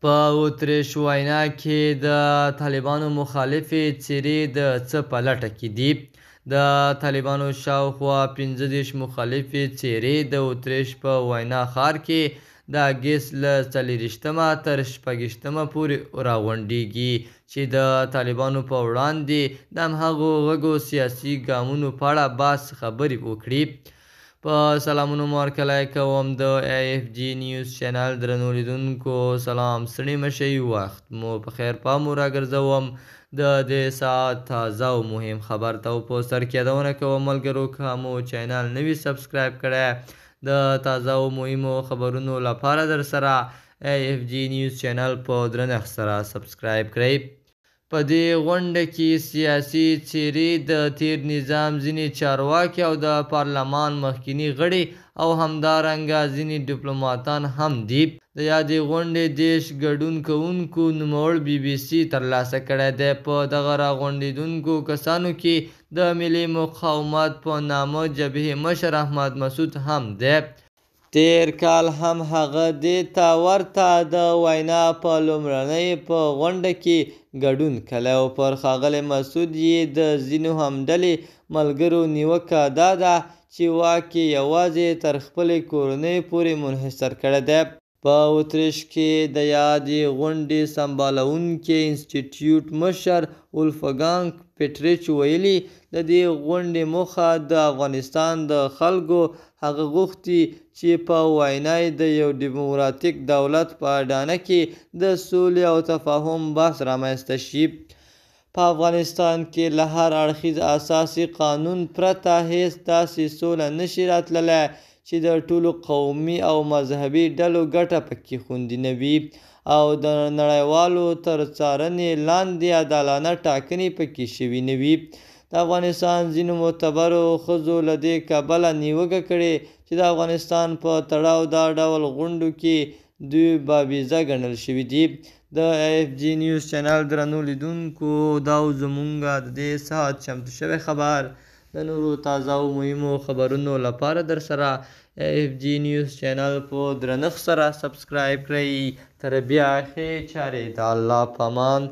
په اتریش وینا کې د طالبانو مخالفې څېرې د څه په لټه کې دي؟ د طالبانو شاوخوا 35 مخالفې څېرې د اتریش په وینا ښار کې د اګست له 24مه تر 26مه پورې راغونډېږي چې د طالبانو په وړاندې د هماغو غږو سیاسي ګامونو په اړه بحث خبرې وکړي. په سلامونو مو هرکلی کوم د ای اف جی نیوز چینل درنو لیدونکو، سلام، ستړي مه شئ، وخت مو په خیر. پام مو راګرځوم د دې ساعت تازه او مهم خبر ته، او په سر کې یادونه کوم ملګرو، که مو چینل نه وي سبسکرایب کړی، د تازه او مهمو خبرونو لپاره در سره ای اف جی نیوز چینل په درنښت سره سبسکرایب کړئ. په دې غونډه کې سیاسي څېرې، د تېر نظام ځینې چارواکي او د پارلمان مخکیني غړي او همدارنګه ځینې ډیپلوماتان هم دي. د یادې غونډې 30 ګډون کوونکو نوموړ بي بي سي ترلاسه کړی دی. په دغه راغونډېدونکو کسانو کې د ملي مقاومت په نامه جبهې مشر احمد مسعود هم دی. تېر کال هم هغه دې ته ورته د وینا په لومړنۍ په غونډه کې ګډون کړی او پر ښاغلي مسعود یې د ځینو همډلې ملګرو نیوکه دا ده چې واک یې یوازې تر خپلې کورنۍ پورې منحصر کړی دی. په اتریش کې د یادې غونډې سمبالوونکي انسټیټیوټ مشر ولفګانګ پیټریچ ویلي، د دې غونډې موخه د افغانستان د خلکو هغه غوښتي چې په وینا یې د یو ډیموکراتیک دولت په اډانه کې د سولې او تفاهم بحث رامنځته شي. په افغانستان کې له هر اړخیز اساسي قانون پرته هېڅ داسې سوله نشي راتللی چې د ټولو قومي او مذهبي ډلو ګټه پکې خوندي نه وي او د نړیوالو تر څارنې لاندې عادلانه ټاکنې پکې شوي نه وي. د افغانستان ځینو معتبرو ښځو له دې کبله نیوکه کړې چې د افغانستان په تړاو دا ډول غونډو کې دوی بابیزه ګڼل شوي دي. د اف جی نیوز چینل درنو لیدونکو، دا و زمونږ د دې ساعت چمتو شوی خبر. د نورو تازه او مهمو خبرونو لپاره در سره اف جی نیوز چینل په درنښت سره سبسکرایب کړئ. تر بیا ښې چارې، د الله په امان.